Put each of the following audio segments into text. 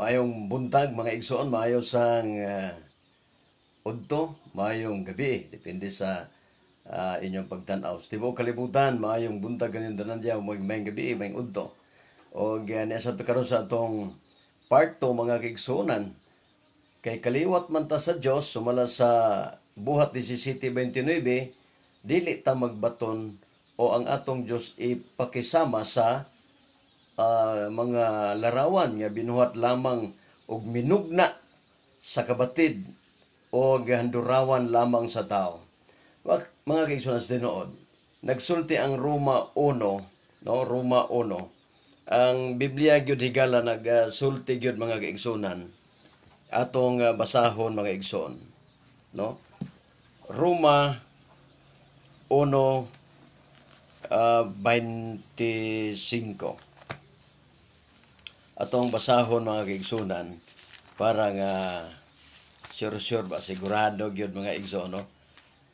Maayong buntag, mga igsoon, maayo sang udto, maayong gabi, depende sa inyong pagtan-aw. Sa tibuok kalibutan, maayong buntag kanin tanan diya, maayong gabi, maayong udto. Og niya sa karon sa atong part 2, mga kaigsuonan, kay kaliwat man ta sa Dios sumala sa Buhat 17:29, dili ta magbaton o ang atong Dios ipakisama sa mga larawan nga binuhat lamang og minugna sa kabatid o handurawan lamang sa tao. Mga kaigsuonan sa tinuod, nagsulti ang Roma 1, no, Roma 1. Ang Biblia gyud, higala, nagsulti gyud, mga kaigsuonan. Atong basahon, mga igsoon, no? Roma 1 25. Atong basahon, mga kaigsunan, para nga sure sure ba, sigurado gyud, mga igsoon, no?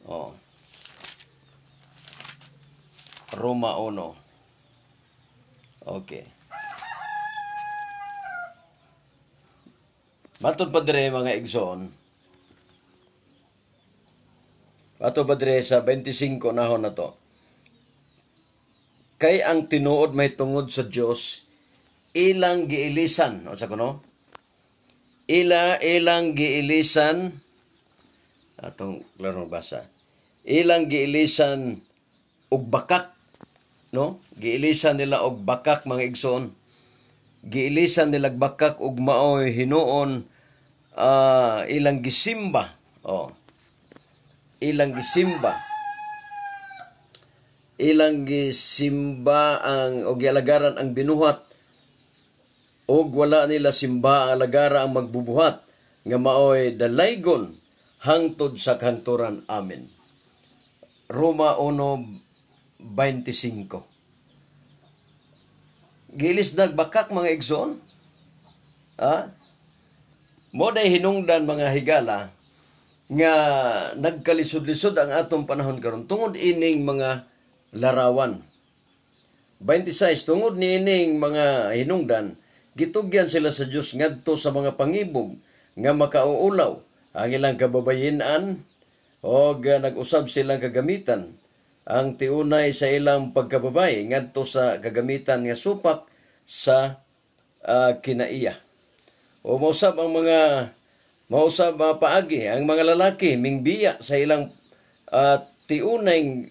Oh. Roma 1. Okay. Matod pa dire, mga igsoon. Matod pa dire sa 25 nahon na to. Kay ang tinuod may tungod sa Dios ilang giilisan, o sa kuno? Ilang giilisan, atong klarong basa. Ilang giilisan og bakak, no? Giilisan nila og bakak, mga igsoon. Giilisan nila og bakak og maoy hinuon ilang gisimba. Oh. Ilang gisimba. Ilang gisimba ang og gialagaran ang binuhat og wala nila simba ang alagara ang magbubuhat nga maoy dalaygon hangtod sa kahangturan. Amen. Roma 1:25. Gilis nagbakak, mga igsoon. Ha? Mo day hinungdan, mga higala, nga nagkalisod-lisod ang atong panahon karon tungod ining mga larawan. 26. Tungod niining mga hinungdan, gitugyan sila sa Dios ngadto sa mga pangibog nga makauulaw ang ilang kababayen-an og nag-usab silang kagamitan ang tiunay sa ilang pagkababay ngadto sa kagamitan nga supak sa kinaiya. O mausab ang mga mausab paagi ang mga lalaki mingbiya sa ilang tiunay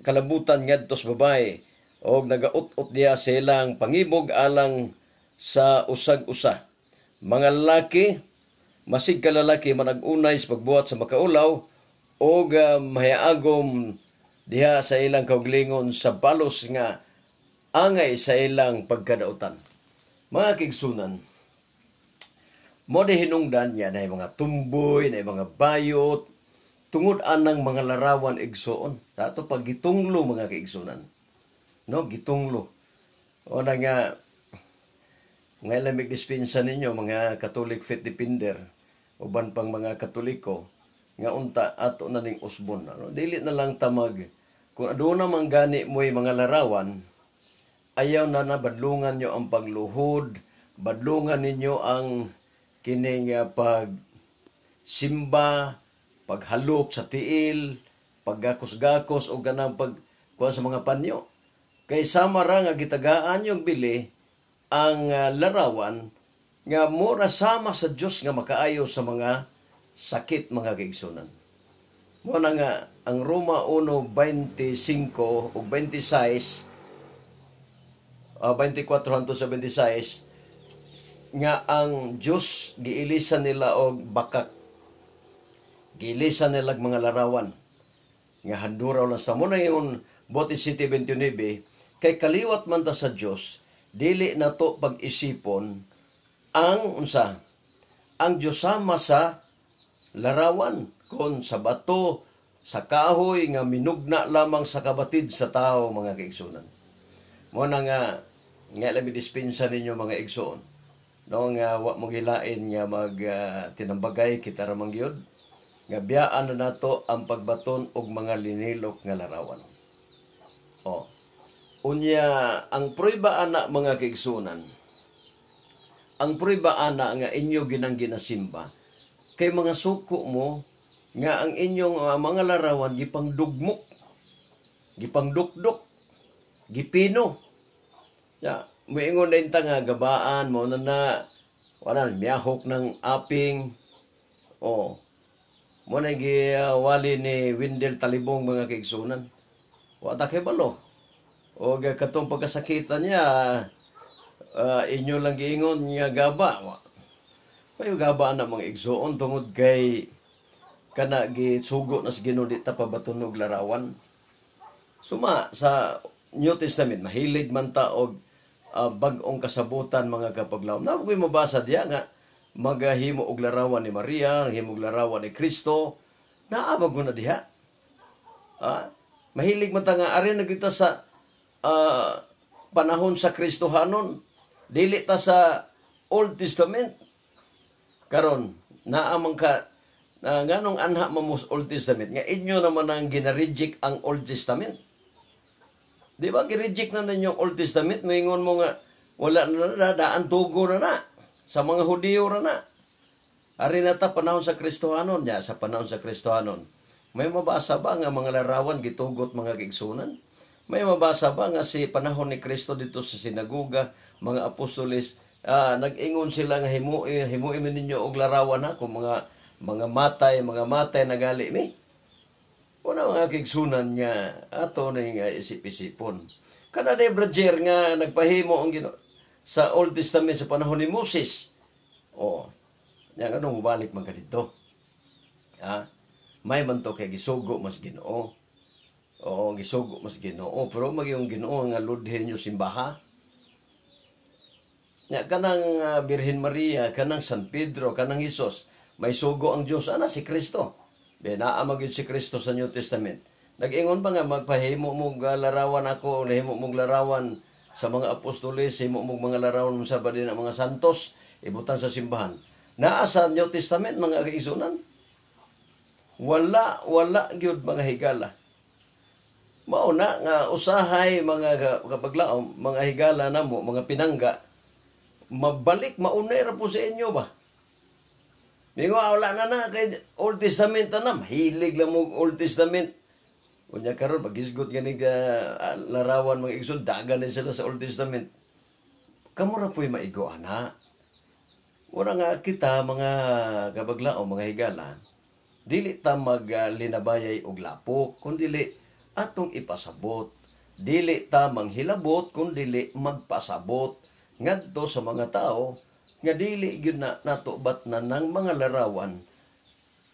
kalabutan ngadto sa babae og nagaut-ut diha sa ilang pangibog alang sa usag-usa. Mga lalaki, masig ka lalaki manag-unay sa pagbuhat sa makaulaw og mahiagom diha sa ilang kauglingon sa balos nga angay sa ilang pagkadautan. Mga kaigsunan, mo di hinungdan niya na mga tumboy, na mga bayot, tungod anang mga larawan, igsoon. Tato pag gitunglo, mga kaigsunan. No, gitunglo. O na nga, ngayon lang dispensa ninyo, mga Catholic faith defender, uban pang mga Katoliko, nga unta ato na ning usbon. Ano? Dili na lang tamag, kung aduna man gani mo'y mga larawan, ayaw na na badlungan nyo ang pagluhod, badlungan ninyo ang kining pag simba, paghalok sa tiil, paggakos-gakos o ganang pag kuha sa mga panyo. Kay sama ra nga gitagaan yung bili ang larawan nga mura sama sa Dios nga makaayo sa mga sakit, mga kaigsunan. Mo na nga ang Roma 1:25 ug 26, 24 hangtod sa 26, nga ang Dios giilisan nila og bakak. Giilisan nila og mga larawan nga handuraw lang sa mo na yun. Buhat 17:29, kay kaliwat man ta sa Dios, dili nato pag-isipon ang unsa ang Dios sama sa larawan kon sa bato, sa kahoy nga minugna lamang sa kabatid sa tao, mga kaigsunan. Mo na nga nga labi dispensa ninyo, mga igsoon, no, nga wa mo gilain nga mag tinambagay kita ra man gyud nga biyaan na nato ang pagbaton og mga linilok nga larawan. Oh. Unya ang prueba ana, mga kaigsunan. Ang prueba ana nga inyo ginang ginasimba kay mga suko mo nga ang inyong mga larawan gipangdugmok, gipangdukdok, gipino. Ya, muingon din ta nga gabaan mo na na wala miyahok ng aping. Oh. Mo na giwali ni Wendell Talibong, mga kaigsunan. Wa ta kay balo. O katong pagkasakitan niya, inyo lang giingon nga gaba. Wa. May gaba na, mga igsuon, tungod kay kana gisugo na sa Ginoo, di ta pabatunog larawan. Suma sa New Testament, mahilig man ta og bag-ong kasabutan, mga kapaglaom. Na ko'y mabasa diya nga magahimo og larawan ni Maria, himo og larawan ni Kristo. Naa ba na diha? Mahilig man ta nga ari na kita sa panahon sa Kristohanon. Dili ta sa Old Testament. Karon, naa man ka na nganong anha mo sa Old Testament nga inyo naman ang gina-reject ang Old Testament. Di ba gi-reject na ninyo ang Old Testament? Moingon mo nga wala na na, daan tugo na na sa mga Hudiyo ra na. Ari na ta panahon sa Kristohanon niya, sa panahon sa Kristohanon. May mabasa ba nga mga larawan gitugot, mga kaigsunan? May mabasa ba nga si panahon ni Kristo dito sa sinagoga, mga apostoles, nag-ingon sila nga himui himui man ninyo og larawan ha kung mga matay nagali mi? Wala, mga kaigsunan, nga ato na nga isip-isipon. Kana day brother nga nagpahimo ang Ginoo sa Old Testament sa panahon ni Moses. Oh, nya nganong mobalik man ka didto? Ha? May man to kay gisugo mas Ginoo. Oo, gisugo mas Ginoo. Pero magyong Ginoo nga ludhin nyo simbaha. Nya kanang Birhen Maria, kanang San Pedro, kanang Hesus, may sugo ang Dios ana si Kristo. Be naa magyud si Kristo sa New Testament. Nag-ingon ba nga magpahimo mo larawan ako, nahimo mo larawan sa mga apostoles, himo mo mga larawan sa ba din ang mga santos, ibutan sa simbahan? Naa sa New Testament, mga kaigsunan? Wala, wala gyud, mga higala. Mao na nga usahay, mga kapaglaom, mga higala namo, mga pinangga, mabalik maunay ra po sa inyo ba? Mingo, wala na na kay Old Testament na na, mahilig lang mo Old Testament. Unya karon pagisgot gani ka larawan, mga igsoon, dagan na sila sa Old Testament. Kamo ra po'y maigo ana. Wala nga kita, mga kabaglaom, mga higala, dili ta maglinabayay og lapok, kun dili atong ipasabot. Dili ta manghilabot, kun dili magpasabot ngadto sa mga tao nga dili gyud na nato batnan ng mga larawan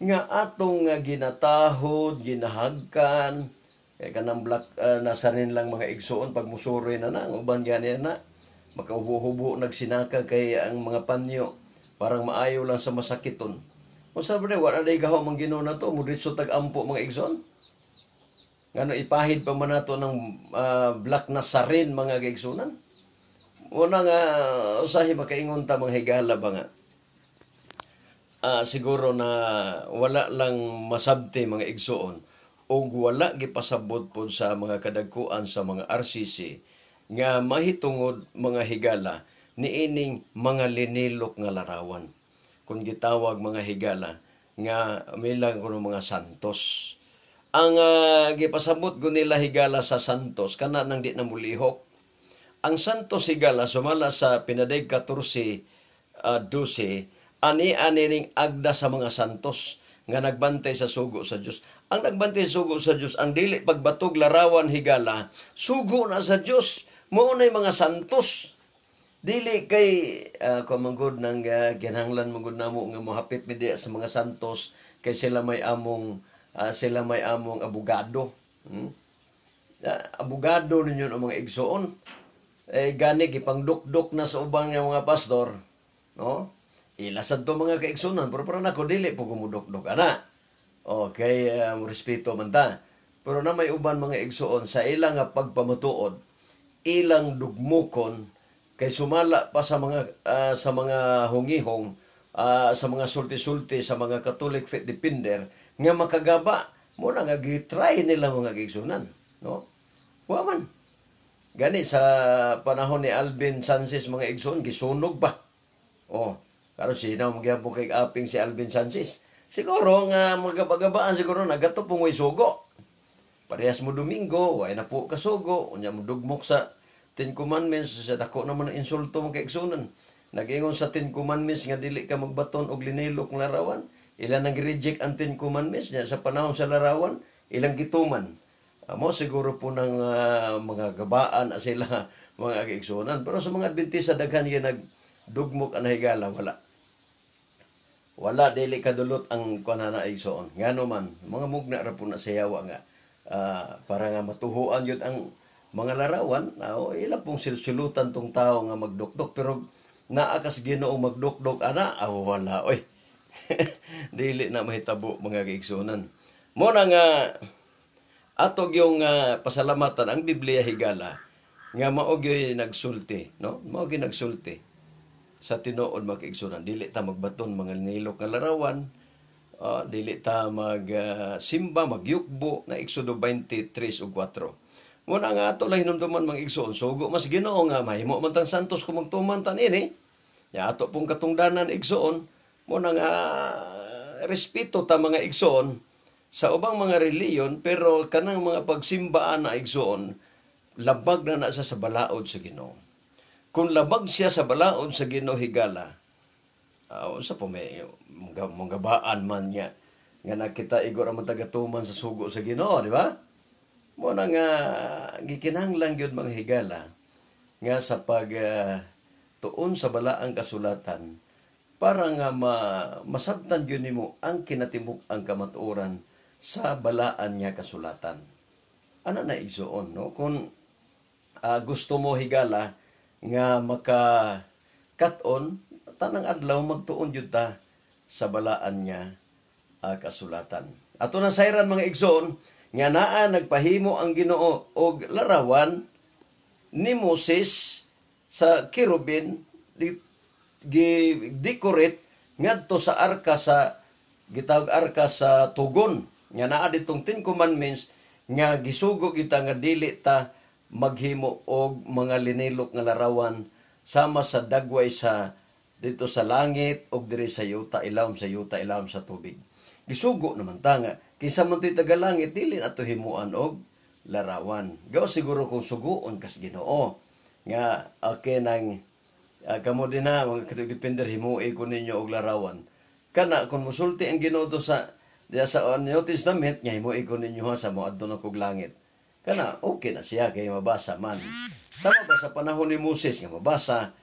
nga atong nga ginatahod, ginahagkan, kay kanang black nasanin lang, mga igsoon, pag musuroy na na, ang uban gani na, makaubo-hubo, nagsinaka kay ang mga panyo, parang maayo lang sa masakiton. Kung sabi na, wala na gaho mang Ginoo na to, mudritso tag-ampo, mga igsoon. Ngano ipahid pa man nato ng black na sarin, mga kaigsunan. Una nga usahay makaingon ta, mga higala ba, nga siguro na wala lang masabti, mga igsuon, og wala gipasabot pod sa mga kadagkuan sa mga RCC nga mahitungod, mga higala, niining mga linilok nga larawan kung gitawag, mga higala, nga milang kuno mga santos. Ang gipasabot ko nila, higala, sa santos kana nang di na mulihok ang santos, higala, sumala sa Pinaday 14, 12, ani-ani ning agda sa mga santos nga nagbantay sa sugo sa Dios. Ang nagbantay sa sugo sa Dios, ang dili pagbatog larawan, higala, sugo na sa Dios. Mao nay mga santos. Dili kay kumanggod nang kinahanglan man gud namo nga mohapit mi diya sa mga santos kay sila may among abogado. Abogado ninyo ang mga igsoon. Eh gani gipangdukduk na sa ubang nga mga pastor, no? Ila sad to, mga kaigsunan, pero para nako dili po kumudukduk ana. Okay, respeto man ta. Pero na may uban, mga igsuon, sa ilang nga pagpamatuod, ilang dugmukon kay sumala pa sa mga hungihong, sa mga sulti-sulti sa mga Catholic faith defender nga makagaba mo na nga gitry nila, mga kaigsunan, no? Wa man gani sa panahon ni Alvin Sanchez, mga igsoon, gisunog ba. Oh, karon sino mo gyapon kay aping si Alvin Sanchez. Siguro nga magabagabaan siguro nagato pong way sugo. Parehas mo Domingo, way na po kasugo, unya mo dugmok sa Ten Commandments sa dako naman ang insulto mo kay igsunan. Nag-ingon sa Ten Commandments nga dili ka magbaton og linilok ng larawan. Ilang nang reject ang Ten Commandments niya sa panahon sa larawan, ilang gituman. Mo siguro po ng mga gabaan na sila mga kaigsunan. Pero sa mga Adventista daghan gyud nagdugmok ang higala, wala. Wala, dili kadulot ang kuan na igsoon. Ngano man mga mugna ra po na sa yawa nga para nga matuhuan yun ang mga larawan, ila pong silsulutan tong tao nga magdukdok, pero naa kas Ginoo magdukdok ana, aw wala oy. Dili na mahitabo, mga kaigsunan. Mo na nga ato yung pasalamatan ang Biblia, higala, nga mao gyud nagsulti, no? Mao gyud nagsulti sa tinuod, mga kaigsunan. Dili ta magbaton mga nilok nga larawan, dili ta mag simba, magyukbo na Exodo 23 ug 4. Muna nga ato lang hinumduman, mga igsoon, sugo mas Ginoo nga mahimo man tang santos kung magtuman tan ini. Ya ato pong katungdanan, igsoon, muna nga respeto ta, mga igsoon, sa ubang mga reliyon, pero kanang mga pagsimbaan na, igsoon, labag na na siya sa balaod sa Ginoo. Kung labag siya sa balaod sa Ginoo, higala, sa po may manggabaan man niya nga nakita igor ang tagatuman sa sugo sa Ginoo, di ba? Mo na nga gikinahanglan gyud, mga higala, nga sa pag tuon sa balaang kasulatan para nga masabtan gyud nimo ang kinatimuk-ang kamatuoran sa balaan nga kasulatan. Ana na, igsuon, no? Kung gusto mo, higala, nga maka kat-on tanang adlaw, magtuon jud ta sa balaan nga kasulatan. Ato na sayran, mga igsoon, nga naa nagpahimo ang Ginoo og larawan ni Moses sa kerubin di, gi decorate ngadto sa arka, sa gitawag arka sa tugon, nga naa ditong Ten Commandments nga gisugo kita nga dili ta maghimo og mga linilok nga larawan sama sa dagway sa dito sa langit og diri sa yuta, ilawom sa yuta, ilawom sa tubig. Gisugo naman ta nga kinsa man to'y taga-langit, dili nato himuan og larawan. Gaw siguro kung suguon kas Ginoo nga okay nang kamo din ha, mga Catholic Defender, himuoi ko ninyo og larawan. Kana kung musulti ang Ginoo do sa diya sa New Testament nga himuoi ko ninyo ha sa moadto na kog langit. Kana okay na siya kay mabasa man. Sama ba sa panahon ni Moses nga mabasa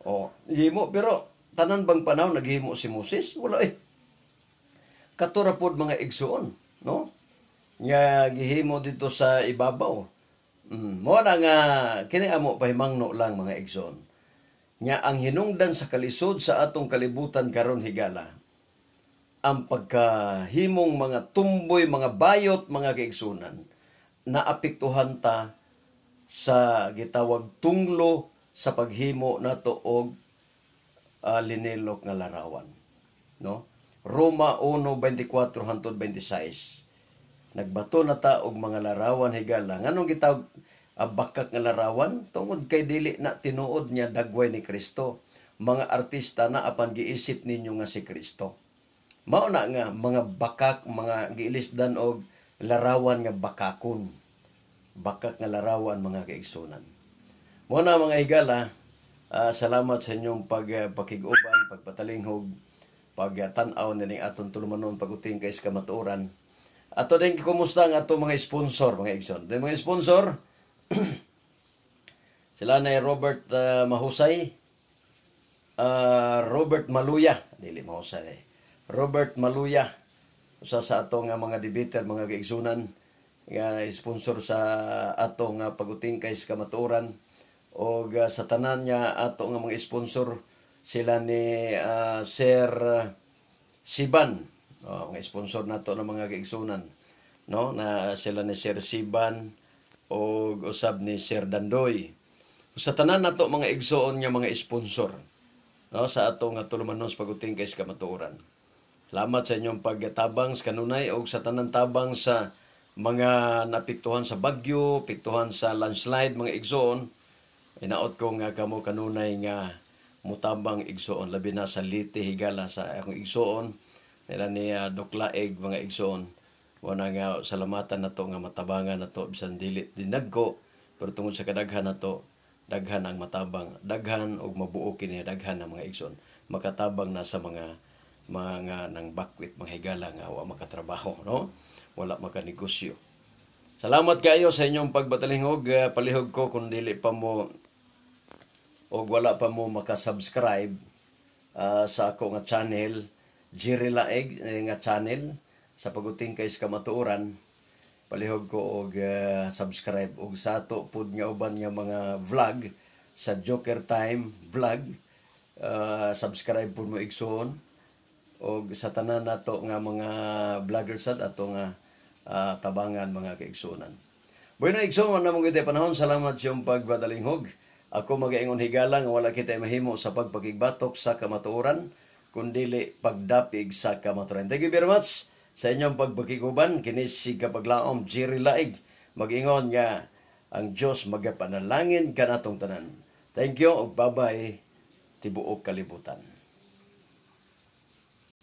o himo, pero tanan bang panahon naghimo si Moses? Wala eh. Katura pod, mga igsuon, no? Nga gihimo dito sa ibabaw. Mo na nga kini amo pahimangno lang, mga igsoon. Nga ang hinungdan sa kalisod sa atong kalibutan karon, higala, ang pagkahimong mga tumboy, mga bayot, mga kaigsunan, naapektuhan ta sa gitawag tunglo sa paghimo nato og linilok nga larawan. No? Roma 1:24 hangtod 26. Nagbato na ta og mga larawan, higala. Nganong gitawag bakak nga larawan? Tungod kay dili na tinuod niya dagway ni Kristo. Mga artista na apan giisip ninyo nga si Kristo. Mao na nga mga bakak, mga giilisdan og larawan nga bakakon. Bakak nga larawan, mga kaigsunan. Mo na, mga higala, salamat sa inyong pagpakig-uban, pagpatalinghog, pagtan-aw nining atong tulumanon pag-uting kay sa kamatuoran. Ato din kumusta ang atong mga sponsor, mga igsoon. Yung mga sponsor, sila na Robert Mahusay, Robert Maluya, dili Mahusay eh. Robert Maluya, usa sa atong nga mga debater, mga kaigsunan, nga sponsor sa atong nga pag-uting kay sa kamatuoran, og sa tanan nga ato nga mga sponsor, sila ni Sir Siban, oh, mga sponsor nato ng mga kaigsunan, no, na sila ni Sir Siban og usab ni Sir Dandoy. Sa tanan nato mga igsoon nga mga sponsor, no, sa atong nga tulumanon sa pag-uting kay sa kamatuoran. Salamat sa inyong pagtabang sa kanunay og sa tanan tabang sa mga napiktuhan sa bagyo, piktuhan sa landslide, mga igsoon. Inaot ko nga kamo kanunay nga mutabang, igsoon, labi na sa Leyte, higala, sa akong igsoon nila ni Doklaeg, mga igsoon. Wala nga salamatan nato nga matabangan nato bisan dili dinagko, pero tungod sa kadaghan nato, daghan ang matabang, daghan og mabuo kini, daghan ang mga igsoon makatabang na sa mga nang bakwit, mga higala, nga wa makatrabaho, no, wala makanegosyo. Salamat kayo sa inyong pagbatalingog. Palihog ko kung dili pa mo o wala pa mo makasubscribe sa ako nga channel, Jerry Laeg nga channel sa Paguting kay sa Kamatuoran, palihog ko og subscribe og sa ato pud nga uban nga mga vlog sa Joker Time Vlog, subscribe pud mo, igsoon, og sa tanan nato nga mga vloggers sad ato nga tabangan, mga kaigsuonan. Bueno, igsoon na mo panahon. Salamat sa iyong pagbadalinghog. Ako magaingon, higala, nga wala kita mahimo sa pagpakigbatok sa kamatuoran kundili pagdapig sa kamatuoran. Thank you very much sa inyong pagpakiguban. Kini si Kapaglaom Jerry Laig mag-ingon nga ang Diyos magapanalangin kanatong tanan. Thank you ug bye-bye, tibuok kalibutan.